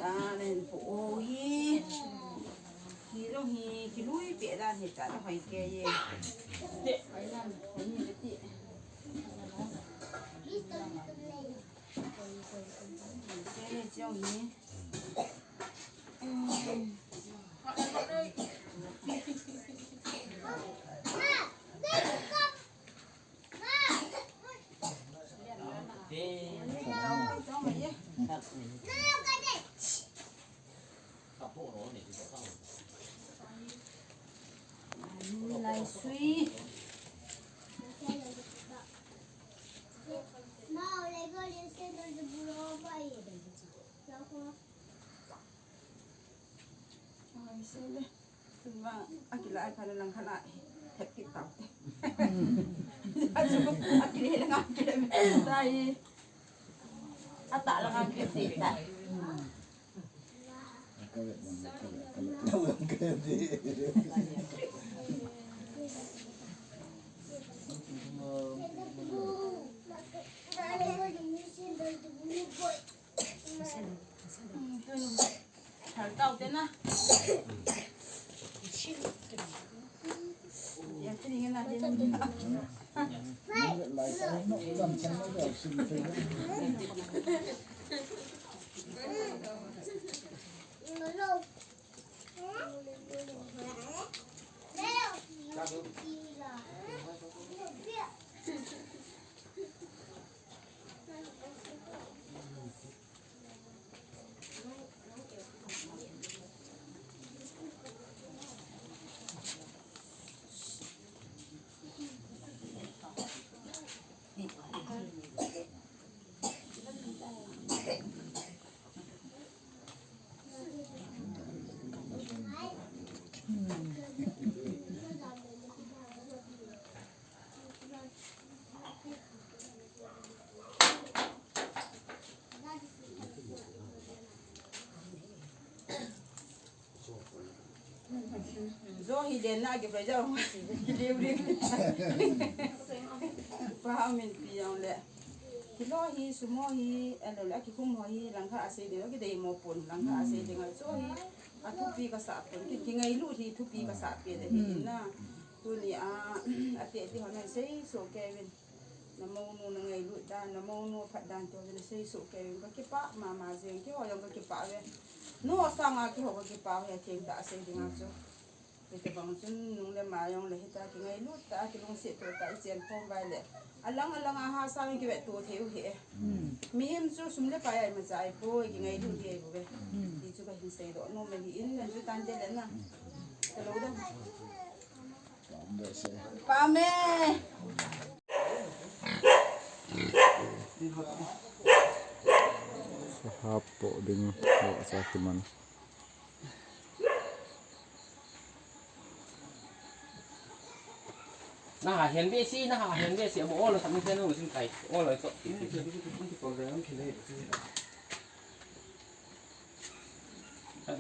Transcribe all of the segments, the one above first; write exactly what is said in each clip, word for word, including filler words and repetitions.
Anen pu o hi. Hi lo hi, kilui pe dan hi ta lo hoi ke ye. Te, ai nan, ai ni ti. Ke ye jong hi. Lai sui. Ai, sele. Tuma, akila ai phala lang khala. Happy tau. Asu, akile lang akile. Tai. Ata lang akile tai. Jo hi den na ki pai jao. Liu liu. Pa min pi jong le. Kilo hi, sumo hi, alo le, kikum ho hi, langkha asei ding, kidei mo pon, langkha asei ding, ajo hi, athupi kasa pon, ki, kingailut hi, thupi kasa pon, le hi na. Tuni a, ate ti ho na sei so kevin. Na mounu na ngailut dan, na mounu phat dan ti ho na sei so kevin, kakipah mama jeng, keiho jong kakipah ve. Nu sanga keiho kakipah ve, theng tah sei ding ajo. Hitabang chun nung le ma jong le hita kingailut tah, kilungset tah, i chen khom vai le. Alang alang a hahsa in kivetto thei u hi e. Mihem chu sum le pai a imacha ahi poi, kingailut hi ahi bouve. Ti chu kahin seidoh nom ahi in, len chu tan te le na. Ka lo dong. Pa me. Sahap po ding, po sa kiman. Na ha hen be si, na ha hen be si, abo olo sa mi sen no sin kai, olo to.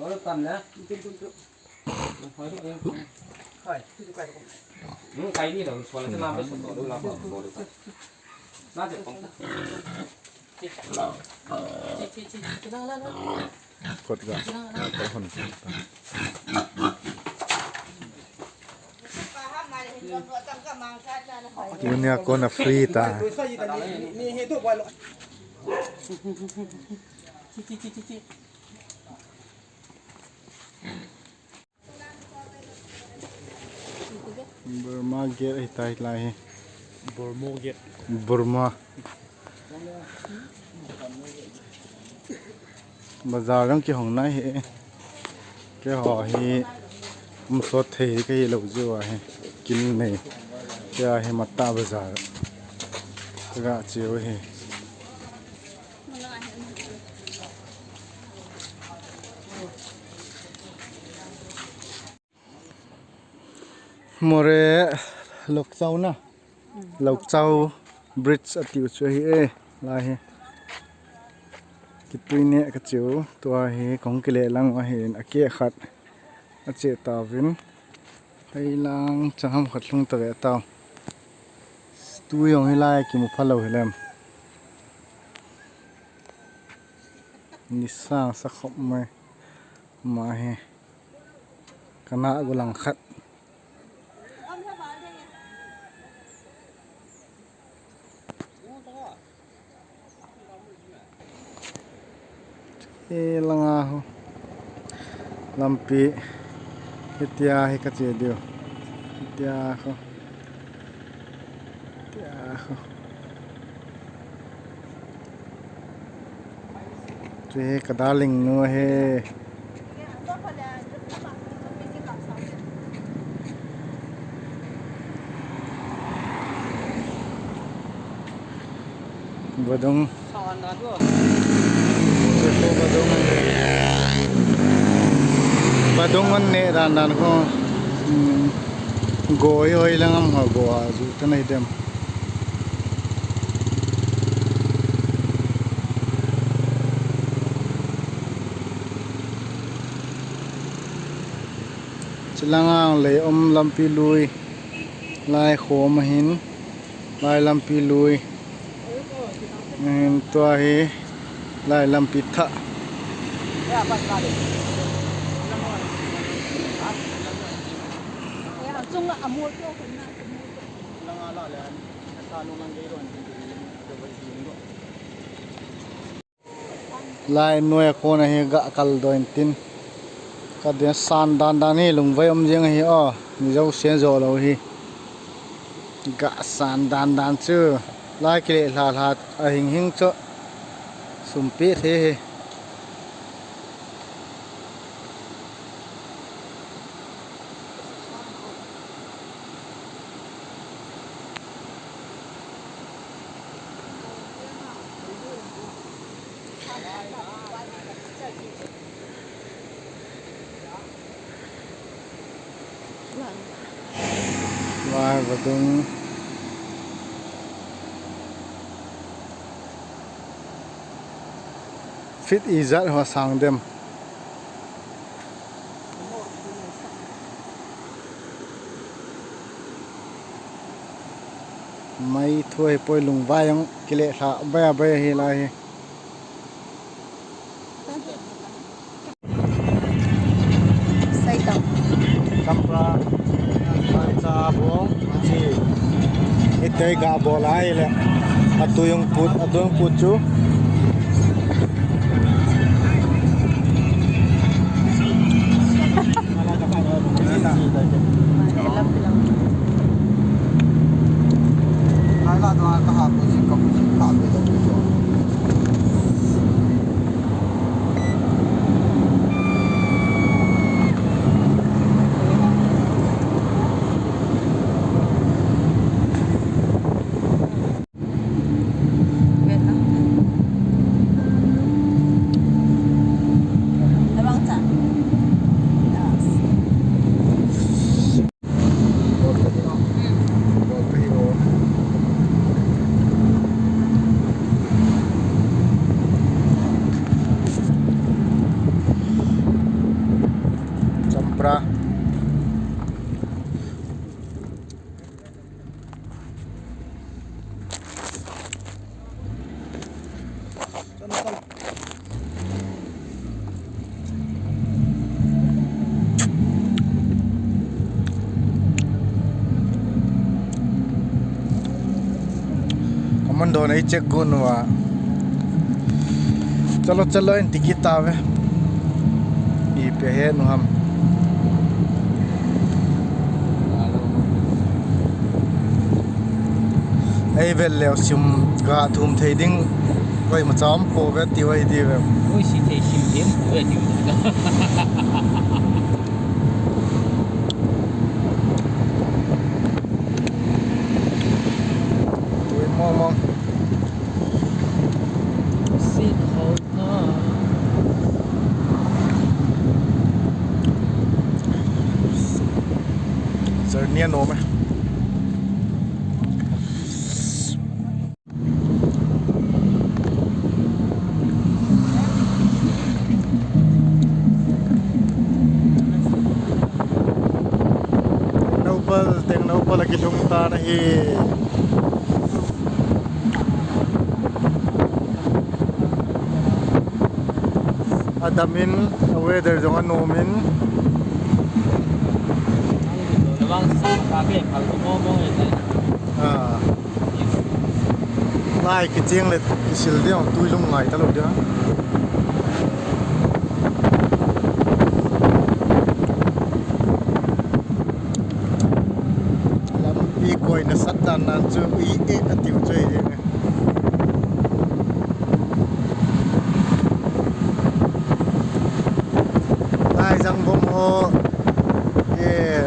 Olo tam na. Hai. Kai ni da, so la na be so to la ko. Na de pong. Kot ga, kot hon. Tunia kona free ta. Burma gate ahi tai lai hi. Burma gate. Burma. Bazar jong kihong nai hi. Keiho hi um sot thei kahi lou jeh a hi. Kin nei. Kei a hi Mata bazar. Kaga cheu hi. Moreh Lokchau na. Lokchau Bridge ati u chu ahi e. Lai hi. Kipui ne kacheu. Tua hi kong kile lang u ahin akeh khat. Ache tauvin. Hei lang chang ham khat lhung ta ve tau. Tu jong hi lai kimu phalou hi lem. Nisang sa khop mai. Ama hi. Kana gulang khat. Hi langa ho. Lampi. Hitia hi kache diu. Hitia ho. Hitia ho. Chu hi ka darling nu ahi. Vadung. Chu hi vadung an ne. Vadung an ne dan dan ho. Hmm. Go hi hoi lang am ha go a ju ta nai dem. Chilang ang lei um lampi lui lai khom ahin, lai lampi lui ahin, tua hi lai lampi thah. Lai noi a kona hi ga kal doh in tin. Ka den san dan dan hi lungvai um jeng hi o. Mi jo sen jo lo hi. Ga san dan dan chu. Lai kile hla hla a hing hing chu. Sumpi the hi. Vai vadung. Feet ijat ho sang dem. Mai thu hi poi lungvai jong kile hla bai bai hi lai hi. Sai tau. Champra, Champra bong, chi. Itei ga bol ai le. Atu jong put, atu jong put chu. Champra. Commando nei check gun uva. Chalo, chalo, in ticket ta ve. Ipi he nu ham. Ei vel leo sim ga thum thei ding. Koima cha um pouve ti uve ti ve. Oi, si thei sim thei um pouve ti uve. Tui mong mong. Sit ho na. Journey anom e. Tengnoupal, Tengnoupal a kilhung tan ahi. Adamin, weather jong anomin. Lawang sa ka ke, phal ko mo mo e. Ah. Lai kicheng le kisil ding, tui lungngai talou ding. Lampi koi nasat dan nan chu i e atiu chu e ding. Laijang bom ho. E.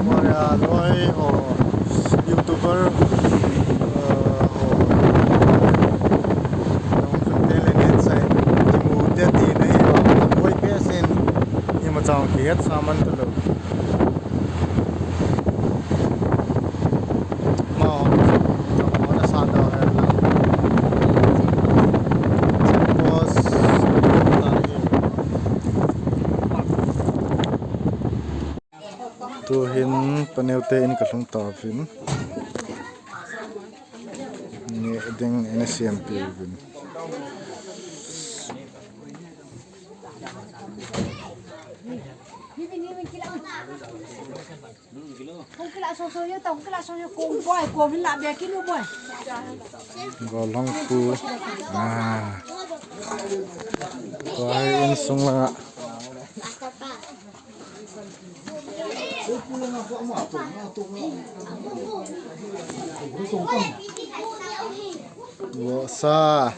Maria loi ho, YouTuber, eh, ho, nong chun te le nen sai, kimu te ti na hi, loi pe sin, ima chang ki het sa man ta lo. Tuhin Paneute in kalhung tauvin. Neh ding in asem piuvin. Golhang pu. Ah. Tua hi insung langa. Vohsa.